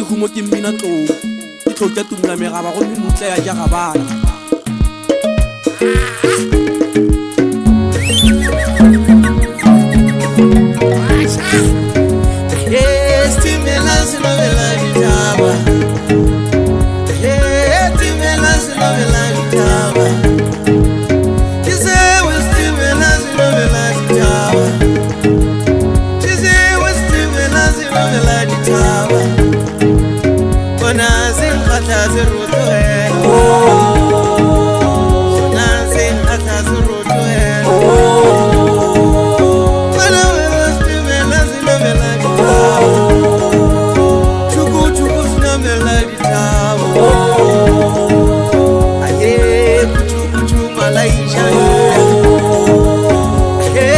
lehumo ke mmina tlou, ke tlou tša tumola megaba gomme mutla ya ja gabana. Stimela se nobela ditaba. Stimela se nobela ditaba. Ke seo stimela se nobela ditaba. Ke seo stimela se nobela ditaba. Bona se nkgahla se rotogela. Sona se nkgahla se rotogela. Bona wena stimela se nobela ditaba. Tšhuku tšhuku se nobela ditaba. Aye kutšu kutšu malaiša. Aye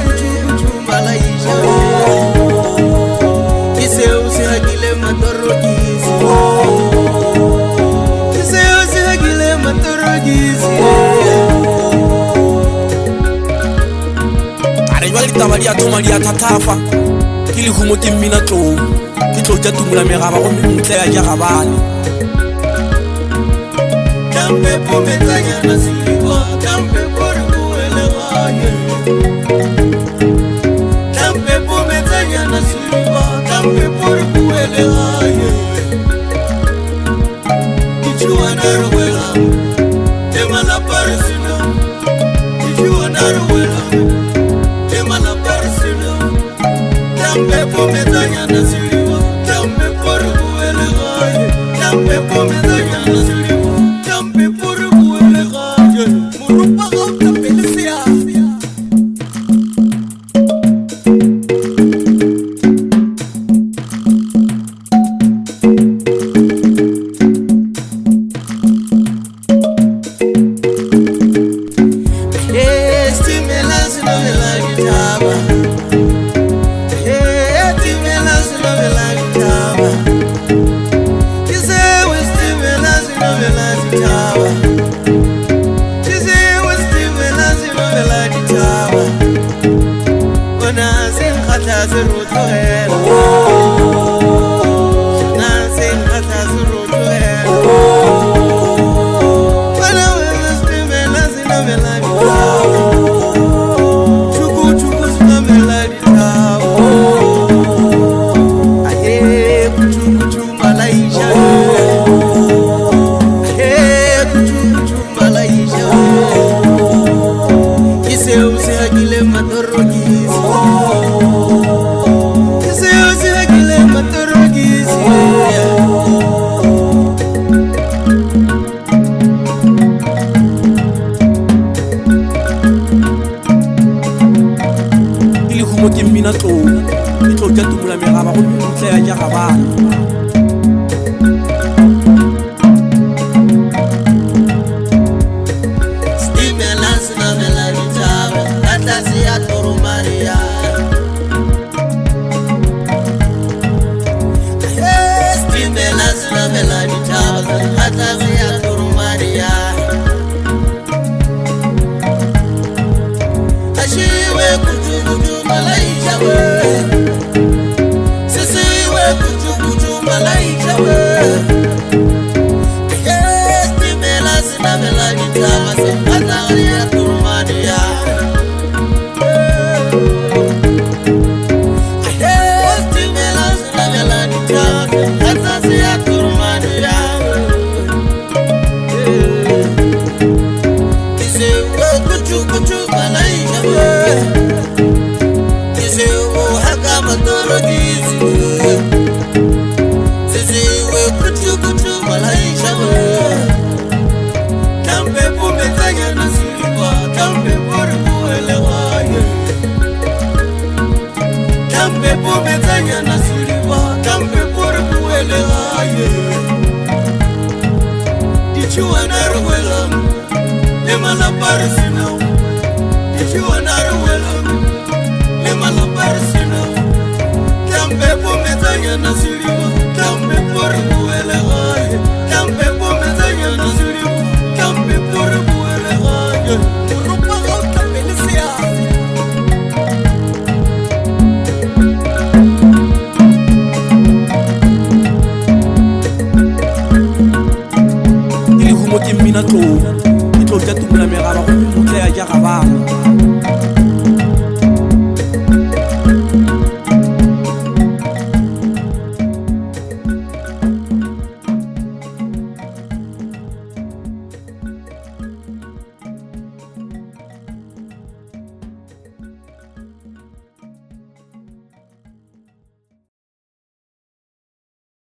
kutšu kutšu malaiša. Ke seo se hakile matorokisi. Ke seo se hakile matorokisi. A re jwale ditaba di a thoma di a thathafa, ke lehumo ke mmina tlou, ke tlou tša tumola megaba gomme mutla ya ja gabane. Tlampepo metsanyana seliba, tlampepo re boele gae. Tlampepo metsanyana seliba, tlampepo re boele gae. Ditšhuana re wela, le malapa re sena. Ditšhuana re wela, le malapa re sena. Tlampepo metsanyana seliba, tlampepo re boele gae. Tlampepo metsanyana seliba, tlampepo re boele gae. Moropa ga o tapele seatla. Stimela se nobela ditaba. Stimela se nobela ditaba. Ke seo stimela se nobela ditaba. Ke seo stimela se nobela ditaba. Bona se nkgahla se rotogela. Sona se nkgahla se rotogela. Bona wena stimela se nobela ditaba. Tšhuku tšhuku se nobela ditaba. Aye kutšu kutšu malaiša. Aye kutšu kutšu malaiša. Ke seo se hakile matorokisi. Ke seo se hakile matorokisi. Ke lehumo ke mmina tlou, ke tlou tša tumola megaba gomme mutla ya ja gabane. Stimela se namela ditaba ka tlase ya Toromaria. Stimela se namela ditaba ka tlase ya Toromaria. Ashiwe kutu kutu malaisha we. Sisiwe kutu kutu malaisha we. Stimela se namela ditaba se ka tlase ya Toromaria. Stimela se namela ditaba se ka tlase ya Toromaria. Ke seo kutu kutu malaisha we. Ke seo haka matorokisi. Sisiwe kutu kutu malaisha we. Tlampepo metsanyana seliba, tlampepo re boele gae. Tlampepo metsanyana seliba, tlampepo re boele gae. Ditšhuana re wela, le malapa re sena. Ditšhuana re wela, le malapa re sena. Tlampepo metsanyana seliba, tlampepo re boele gae. Tlampepo metsanyana seliba, tlampepo re boele gae. Moropa ga o tapele seatla. mmina tlou, ke tlo ja tumola megaba gomme mmutla ya ja gabane.